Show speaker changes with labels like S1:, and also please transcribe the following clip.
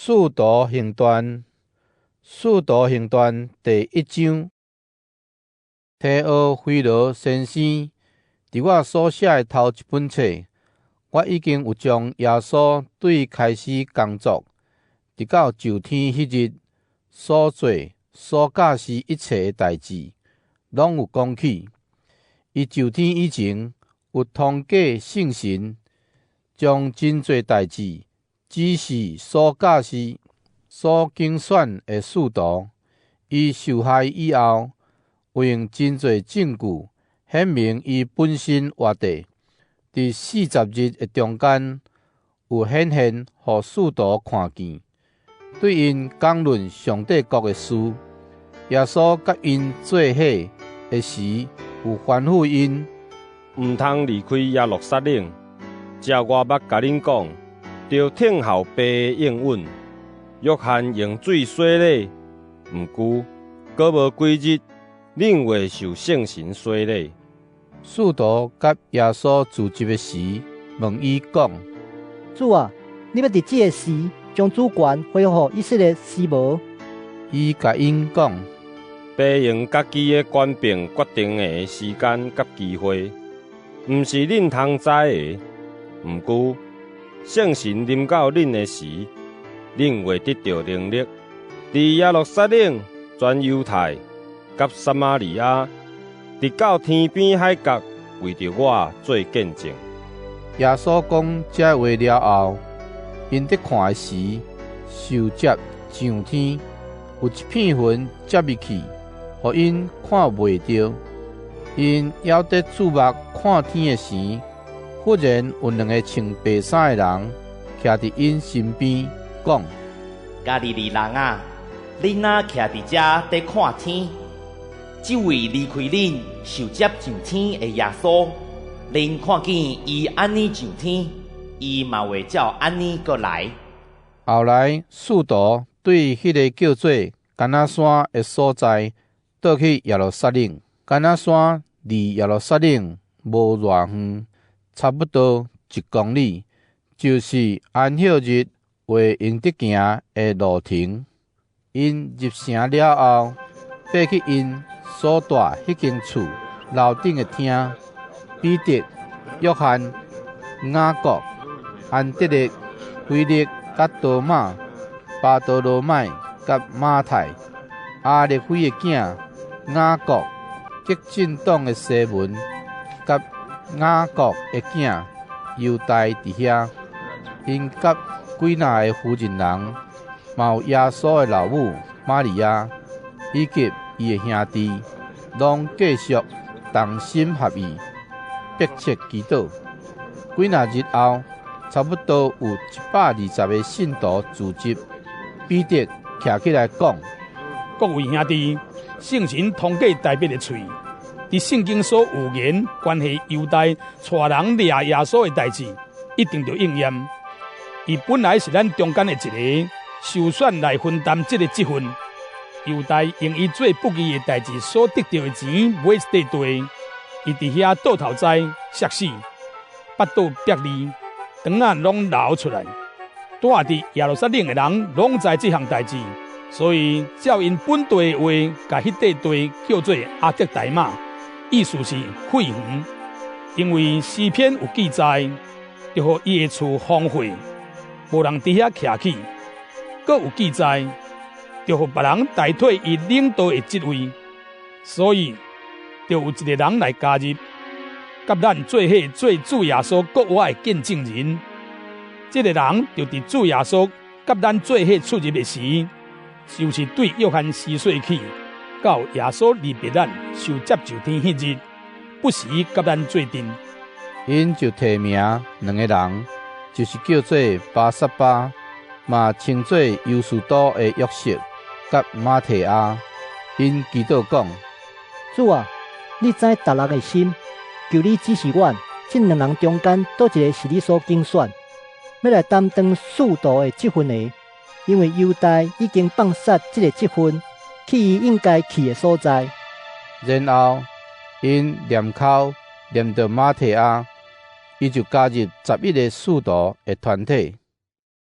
S1: 使徒行傳，使徒行傳第一章，提阿非羅先生，佇我所寫的頭一本冊，我已經有將耶穌對開始工作，直到就天彼日所做、所教示一切的代誌，攏有講起。伊就天以前，有通過聖神，將真濟代誌指示所教示、所揀選的使徒。伊受害以後，有用真濟證據顯明伊本身活著。佇40日的中間，有顯現予使徒看見，對𪜶講論上帝國的事。耶穌佮𪜶做伙的時，有吩咐𪜶，
S2: 毋通離開耶路撒冷，照我捌共恁講，著等候爸的應允。約翰用水洗禮，毋過閣無幾日，恁會受聖神洗禮。
S1: 使徒佮耶穌聚集的時，問伊講：
S3: 主啊，你欲佇這个時將主權恢復予以色列是無？
S1: 伊共𪜶講：
S2: 爸用家己的權柄決定的時間佮機會，毋是恁通知的。毋過，聖神臨到恁的時，恁會得著能力，佇耶路撒冷、全猶太佮撒瑪利亞，直到天邊海角，為著我做見證。
S1: 耶穌講這話了後，𪜶佇看的時，受接上天，有一片雲接伊去，予𪜶看袂著。𪜶猶佇注目看天的時，忽然有兩个穿白衫的人徛佇𪜶身邊，講：
S4: 加利利人啊，恁哪徛佇遮佇看天？這位離開恁受接上天的耶穌，恁看見伊按呢上天，伊嘛會照按呢閣來。
S1: 後來，使徒對彼个叫做橄欖山的所在，倒去耶路撒冷。橄欖山離耶路撒冷無偌遠，差不多一公里，就是安息日會用得行的路程。𪜶入城了後，爬去𪜶所蹛彼間厝樓頂的廳，彼得、約翰、雅各、安德烈、腓力佮多馬、巴多羅買佮馬太、亞勒腓的囝雅各、激進黨的西門佮雅各的囝猶大佇遐。𪜶佮幾若个附近人，嘛有耶穌的老母瑪利亞，以及伊的兄弟，攏繼續同心合意，迫切祈禱。幾若日後，差不多有120个信徒聚集。彼得徛起來講：
S5: 各位兄弟，聖神通過大衛的喙，佇聖經所預言關係猶大帶人掠耶穌的代誌，一定著應驗。伊本來是咱中間的一个，受選來分擔這个職分。猶大用伊做不義的代誌所得著的錢買一塊地，伊佇遐倒頭栽，摔死，腹肚煏裂，腸仔攏流出來。住佇耶路撒冷的人攏知這項代誌，所以照𪜶本地的話，共彼塊地叫做阿革大瑪，意思是血園。因為詩篇有記載，著予伊的厝荒廢，無人佇遐徛起。閣有記載，著予別人代替伊領導的職位，所以著有一个人來加入，佮咱做伙做主耶穌復活的見證人。這个人就佇主耶穌佮咱做伙出入的時，就是對約翰施洗起，到耶穌離別咱受接上天彼日，不時佮咱做陣。
S1: 𪜶就提名兩个人，就是叫做巴撒巴，嘛稱做猶斯都的約瑟，佮馬提亞。𪜶祈禱講：
S3: 主啊，你知逐人的心，求你指示阮，這兩人中間佗一个是你所揀選，欲來擔當使徒的職分的。因為猶大已經放捨這个職分，去伊應該去的所在。
S1: 然後，𪜶念口念著馬提亞，伊就加入11个使徒的團體。